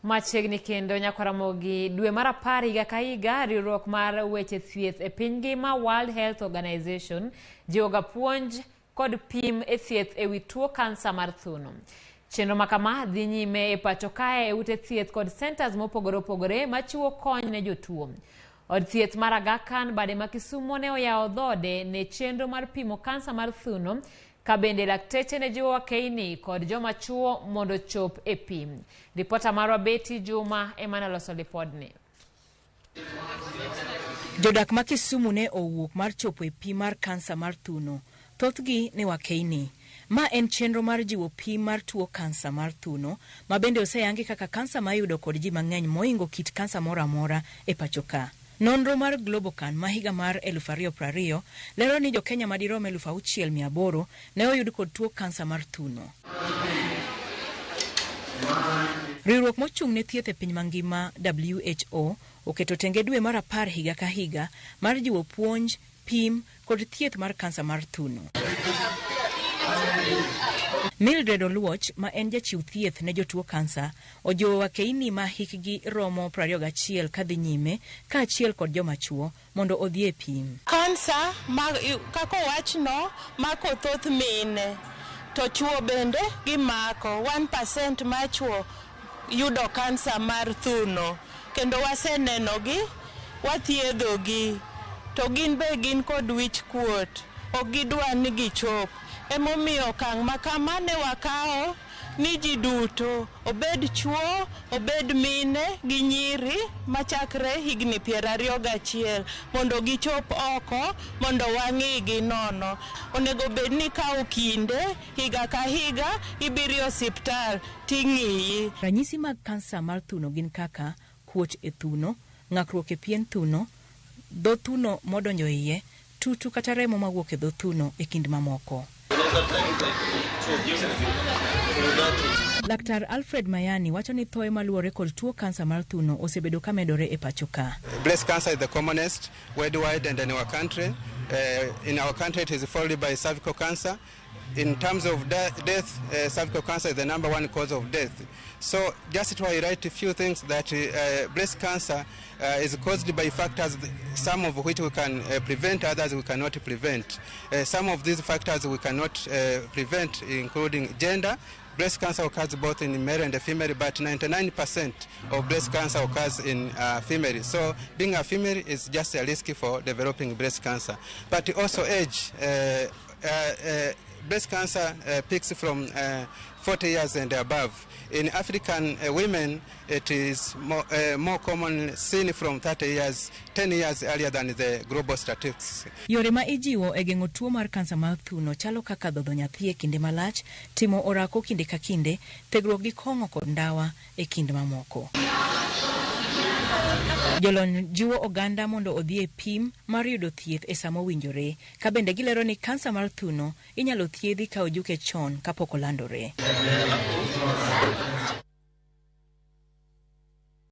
Machiegni kendo nyakwaramogi dwe mar 10 higa ka higa riwruok mar weche thieth e piny ngima World Health Organization jiwoga puonj kod pim e thieth e wi tuo kansa mar thuno. Chenro ma kama dhi nyime e pacho kae e ute thieth kod centers mopogore opogore machiwo kony ne jotuo. Od thieth mar Aga Khan bade ma Kisumo ne oyawo dhoode ne chenro mar pimo kansa mar thuno ka bende lakteche ne jiwo wakeini kod joma chuo mondo ochop e pim. Ripota marwa Betty Juma ema noloso lipodni. Jodak ma Kisumu ne owuok mar chopo e pim mar kansa mar thuno. Thothgi ne wakeini. Ma en chenro mar jiwo pim mar tuo kansa mar thuno, ma bende oseyangi kaka kansa ma iyudo kod ji mang'eny mohingo kit kansa moro amora e pacho ka. Nonro mar Globocan ma higa mar 2020 lero ni jo-Kenya madirom 6,800 ne oyud kod tuo kansa mar thuno. Riwruok mochung' ne thieth e piny mangima WHO oketo tenge dwe mar 10 higa ka higa mar jiwo puonj, pim kod thieth mar kansa mar thuno. Mildred Oluoch ma en jachiw thieth ne jotuo kansa ojiwo wakeini ma hikgi romo 21 kadhi nyime kaachiel kod joma chuo mondo odhi e pim. Kansa ma kaka owachno mako thoth mine to chuo bende gimako 1% mar chuo yudo kansa mar thuno kendo wasenenogi wathiedhogi to gin be gin kod wich kuot ok gidwa ni gichop. Emomiyo okang' ma kama ne wakawo ni ji duto obed chuo obed mine gi nyiri machakre higni 21 mondo gichop oko mondo wang'igi nono. Onego bed ni ikawo kinde higa ka higa ibiro e osiptal ting'iyi. Ranyisi mag kansa mar thuno gin kaka kuot e thuno, ng'akruok e pien thuno, dho thuno modonjo iye, tutu kata remo mawuok e dho thuno e kind mamoko. Laktar Alfred Mayani wacho ni thoe maluwore kod tuo kansa mar thuno osebedo ka medore e pacho ka. Breast cancer is the commonest worldwide and in our country. In our country it is followed by cervical cancer. In terms of death, cervical cancer is the number one cause of death. So just to highlight a few things that breast cancer is caused by factors, some of which we can prevent, others we cannot prevent. Some of these factors we cannot prevent, including gender. Breast cancer occurs both in male and female, but 99% of breast cancer occurs in female. So being a female is just a risk for developing breast cancer. But also age. Breast cancer peaks from 40 years and above. In African women, it is more common seen from 30 years, 10 years earlier than the global statistics. Yore ma ijiwo e geng'o tuo mar kansa mar thuno chalo kaka dhodho nyathi e kinde malach, timo orako kinde ka kinde, thegruok gi kong'o kod ndawa e kind mamoko. Jolony jiwo oganda mondo odhi e pim mar yudo thieth e sama owinjore, ka bende gilero ni kansa mar thuno inyalo thiedhi ka ojuke chon kapok olandore.